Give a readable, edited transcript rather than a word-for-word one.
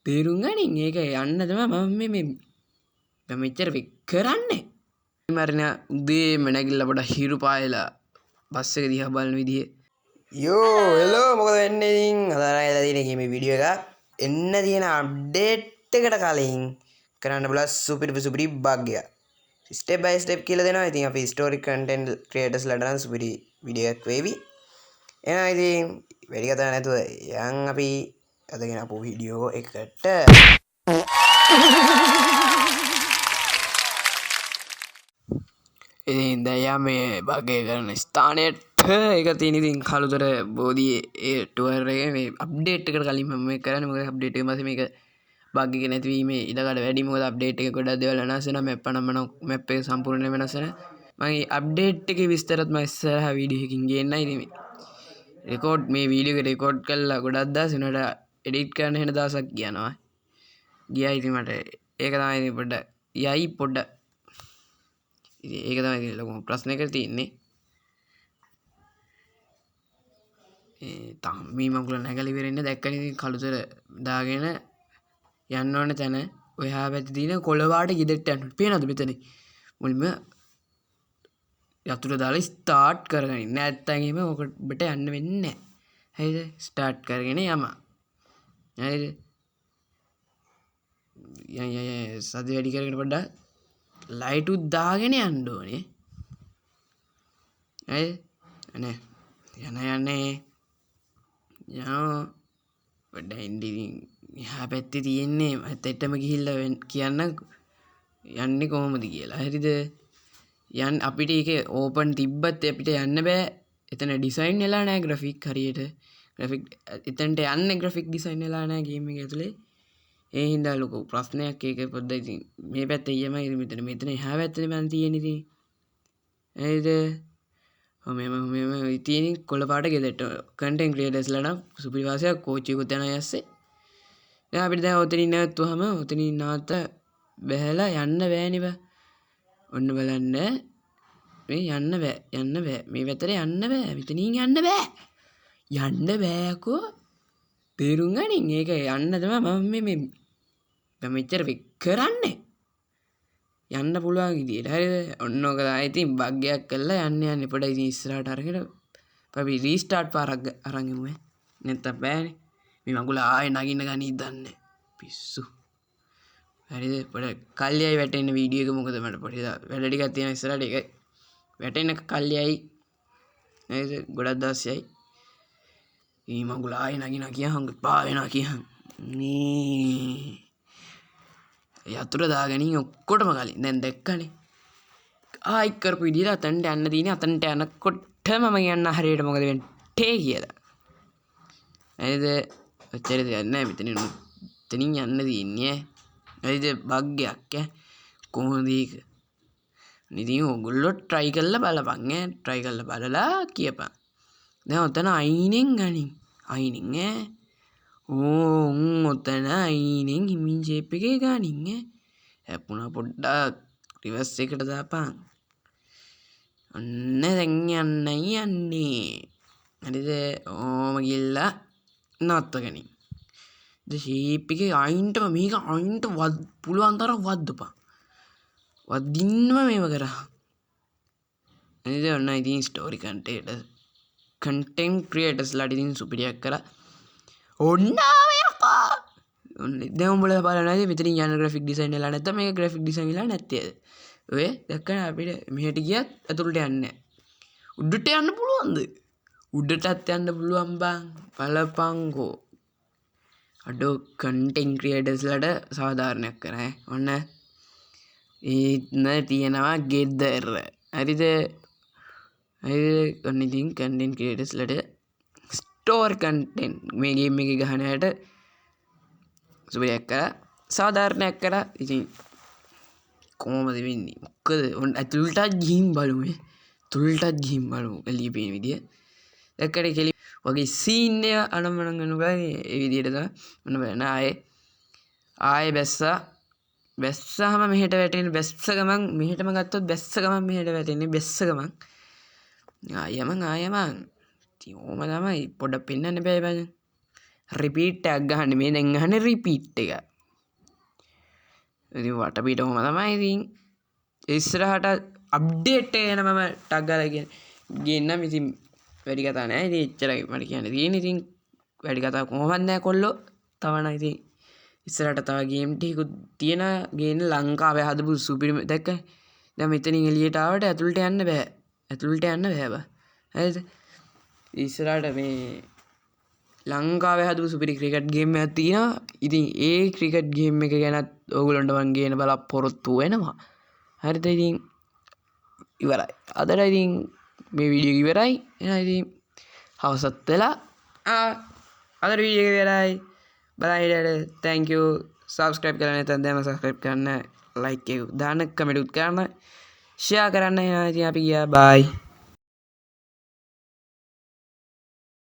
තේරුම් ගනින් ඒක යන්න තමයි මම මේ මේ මම මෙච්චර කරන්නේ. මරණ උදේම නැගිටලා පොඩ හිරු පායලා බස් එක දිහා බලන විදිහ. යෝ හෙලෝ, මොකද වෙන්නේ ඉතින් අද අරන් තියෙන ගේමේ වීඩියෝ එකක්. එන්න තියෙන අප්ඩේට් එකට කලින් කරන්න බලන්න සුපිරි සුපිරි බග් එක. ස්ටෙප් බයි ස්ටෙප් කියලා දෙනවා. ඉතින් අපි ස්ටෝරි කන්ටෙන්ට් ක්‍රියේටර්ස් ලට නම් සුපිරි වීඩියෝ එකක් වේවි. එහෙනම් ඉතින් වැඩි කතා නැතුව යන් අපි අද ගෙන අපු වීඩියෝ එකට. ඉතින් දැන් යා මේ බග් එක කරන ස්ථානයට ඒක තියෙන ඉතින් කළුතර බෝධියේ ඒ ටුවර් එකේ මේ අප්ඩේට් එකට කලින් මම මේක කරන්නේ. මොකද අප්ඩේට් එකෙන් පස්සේ මේක බග් එක නැතිවීමේ ඉඩකඩ වැඩි. මොකද අප්ඩේට් එකේ ගොඩක් දේවල් වෙනස් වෙනවා. මැප් අනම්මන මැප් එක සම්පූර්ණයෙන් වෙනස් වෙනවා. මම මේ අප්ඩේට් එකේ විස්තරත් මම ඉස්සරහා වීඩියෝ එකකින් ගේන්නයි. ඉතින් රෙකෝඩ් මේ වීඩියෝ එක රෙකෝඩ් කරලා ගොඩක් දවස් වෙනකොට එඩිට් කරන්න වෙන දවසක් යනවා. ගියා ඉතින් මට ඒක තමයි ඉතින් පොඩ්ඩක් යයි පොඩ්ඩක්. ඉතින් ඒක තමයි ඉතින් ලොකුම ප්‍රශ්නයකට තියෙන්නේ. ඒ තාම මේ මඟුල නැගලා ඉවර වෙන්න දැක්කනේ ඉතින් කළුතර දාගෙන යන්න ඕන තැන ඔය එහා පැත්තේ තියෙන කොළ පාට ගෙදරට යන්න ඕනේ. පේනවද මෙතන? මුලින්ම යතුරු දාලා ස්ටාර්ට් කරගෙන ඉන්න. නැත්තම් එහෙම ඔබට යන්න වෙන්නේ නැහැ. හරිද? ස්ටාර්ට් කරගෙන යම. හරිද? යන් යන් යන් සද්ද වැඩි කරගෙන පොඩ්ඩක් ලයිට් උත් දාගෙන යන්න ඕනේ. හරිද? අනේ යන යන්නේ යනවා. පොඩ්ඩක් ඉන්න ඉතින් එහා පැත්තේ තියෙන්නේ ඇත්තටම ගිහිල්ලා කියන්න යන්නේ කොහොමද කියලා. හරිද? යන් අපිට ඒක ඕපන් තිබ්බත් අපිට යන්න බෑ. එතන ඩිසයින් වෙලා නෑ ග්‍රැෆික් හරියට. ග්‍රැෆික් එතනට යන්නේ ග්‍රැෆික් ඩිසයින් වෙලා නෑ ගේම් එක ඇතුලේ. ඒ හින්දා ලොකු ප්‍රශ්නයක් ඒක පොඩ්ඩක් ඉතින් මේ පැත්තේ ඊයම ඉතින් මෙතන මෙතන එහා පැත්තේ මං තියෙන්නේ ඉතින්. හරිද? ඔහොම ඔහොම ඉතින් කොළ පාට ගෙදරට කන්ටෙන්ට් ක්‍රියේටර්ස්ලා නම් සුපිරි වාසියක් කෝච් එකකුත් යනවා යස්සේ. දැන් අපිට දැන් ඔතනින් නැවතුවාම ඔතනින් නවත්ත බැහැලා යන්න බෑනේ බා. ඔන්න බලන්න මේ යන්න බෑ යන්න බෑ මේ පැත්තට යන්න බෑ මෙතනින් යන්න බෑ යන්න බෑකෝ. තේරුම් ගනින් ඒක යන්න තමයි මම මේ මේ මම මෙච්චර කරන්නේ යන්න පුළුවන් විදියට. හරිද? ඔන්න ඕක තමයි ඉතින් බග් එකක් කරලා යන්න යන්න පොඩ ඉතින් ඉස්සරහට අරගෙන අපි රීස්ටාර්ට් පාරක් අරන් එමු ඈ. නැත්තම් බෑනේ මේ මඟුල ආයෙ නගින්න ගනී දන්නේ පිස්සු. හරිද? පොඩ කල්යයි වැටෙන වීඩියෝ එක. මොකද මට පොඩි වැඩ ටිකක් තියෙනවා ඉස්සරහට. ඒක වැටෙන කල්යයි නේද? ගොඩක් දවස් යයි. මේ මඟුල ආයෙ නගිනා කියහන් පා වෙනවා කියහන් මේ යතුරු දාගනින් ඔක්කොටම කලින් දැන් දැක්කනේ ආයි කරපු විදියට අතන්ට යන්න තියෙන්නේ. අතන්ට යනකොටම මම කියන්න හරියට මොකද වෙන්නේ කියලා. හරිද? ඔච්චර දෙයක් නෑ. මෙතනින් එතනින් යන්න තියෙන්නේ ඈ. හරිද? බග් එකක් ඈ. කොහොමද ඒක? ඉතින් ඔයගොල්ලෝ try කරලා බලපන් ඈ. try කරලා බලලා කියපන්. දැන් ඔතන අයිනෙන් ගනින්. අයිනෙන් ඈ. ඕ උන් ඔතන අයිනෙන් හිමින් ෂේප් එකේ ගනින් ඈ. හැප්පුණා පොඩ්ඩක් රිවර්ස් එකට දාපන්. ඔන්න දැන් යන්නයි යන්නේ. හරිද? ඕම ගිහලා නවත්තගනින්. ද ෂේප් එකේ අයින්ටම මේක අයින්ට පුළුවන් තරම් වද්දපන්. වදින්නම මේව කරා. හරිද? ඔන්න ඉතින් ස්ටෝරි කන්ටෙන්ට් ක්‍රියේටර්ස් ලාට ඉතින් සුපිරියක් කරා. ඔන්න ආවේ යකෝ. ඔන්න දැන් උඹලා බලනවා ඉතින් මෙතනින් යන ග්‍රැෆික් ඩිසයින් වෙලා නැත්තම් මේක ග්‍රැෆික් ඩිසයින් වෙලා නැත්තේද? ඔය දැක්කම අපිට මෙහෙට ගියත් ඇතුළට යන්නේ නැහැ. උඩට යන්න පුළුවන්ද? උඩටත් යන්න පුළුවන් බං. බලපංකෝ. අඩෝ කන්ටෙන්ට් ක්‍රියේටර්ස් ලාට සාධාරණයක් කරා ඈ. ඔන්න ඒත්න තියෙනවා ගෙදර. හරිද? හරිද? ඔන්න ඉතින් කන්ටෙන්ට් ක්‍රියේටර්ස් ලාට ස්ටෝරි කන්ටෙන්ට් මේ ගේම් එකේ ගහන අයට සුපිරියක් කරා. සාධාරණයක් කරා. ඉතින් කොහොමද වෙන්නේ? මොකද ඔන්න ඇතුළටත් ගිහින් බලමු ඈ. ඇතුළටත් ගිහින් බලමු එළිය පේන විදිය. දැක්කනේ කෙලි වගේ සීන් එක අනම්මනම් වෙන බෑ. ඒ විදියට තමයි. ඔන්න බලන්න ආයේ බැස්සා. බැස්සාම මෙහෙට වැටෙන්නේ. බැස්ස ගමන් මෙහෙටම ගත්තොත් බැස්ස ගමන් මෙහෙට වැටෙන්නේ. බැස්ස ගමන් ආයෙ යමන් ආයෙ යමන්. ඉතින් ඕම තමයි පොඩ්ඩක් පෙන්වන්න බෑ බං. රිපීට් එකක් ගහන්නේ. මේ දැන් ගහන්නේ රිපීට් එක. ඉතින් වටපිට ඔහොම තමයි. ඉතින් ඉස්සරහට අප්ඩේට් එක ගැන මම ටක් ගාලා ගේන්නම්. ඉතින් වැඩි කතා නෑ. ඉතින් එච්චරයි මට කියන්න තියෙන්නේ. ඉතින් වැඩි කතා කොහොමද නෑ කොල්ලෝ. තව නම් ඉතින් ඉස්සරහට තව ගේම් ටිකකුත් තියෙන ගේන්න. ලංකාවේ හදපු සුපිරිම දැක්ක. දැන් මෙතනින් එළියට ආවට ඇතුළට යන්න බෑ. ඇතුළට යන්න බෑ බා. හරිද? ඉස්සරහට මේ ලංකාවේ හදපු සුපිරි ක්‍රිකට් ගේම් එකක් තියෙනවා. ඉතින් ඒ ක්‍රිකට් ගේම් එක ගැනත් ඕගොල්ලන්ට මං ගේන්න බලාපොරොත්තු වෙනවා. හරිද? ඉතින් ඉවරයි. අදට ඉතින් මේ වීඩියෝ එක ඉවරයි. එහෙනම් ඉතින් හවසත් වෙලා. අදට වීඩියෝ එක ඉවරයි. බලන් හිටියට thank you. Subscribe කරලා නැත්නම් දැන්ම subscribe කරන්න, like එක දාන්න, කමෙන්ට් උත් කරන්න, ෂෙයා කරන්න. එහෙනම් ඉතින් අපි ගියා. බයි.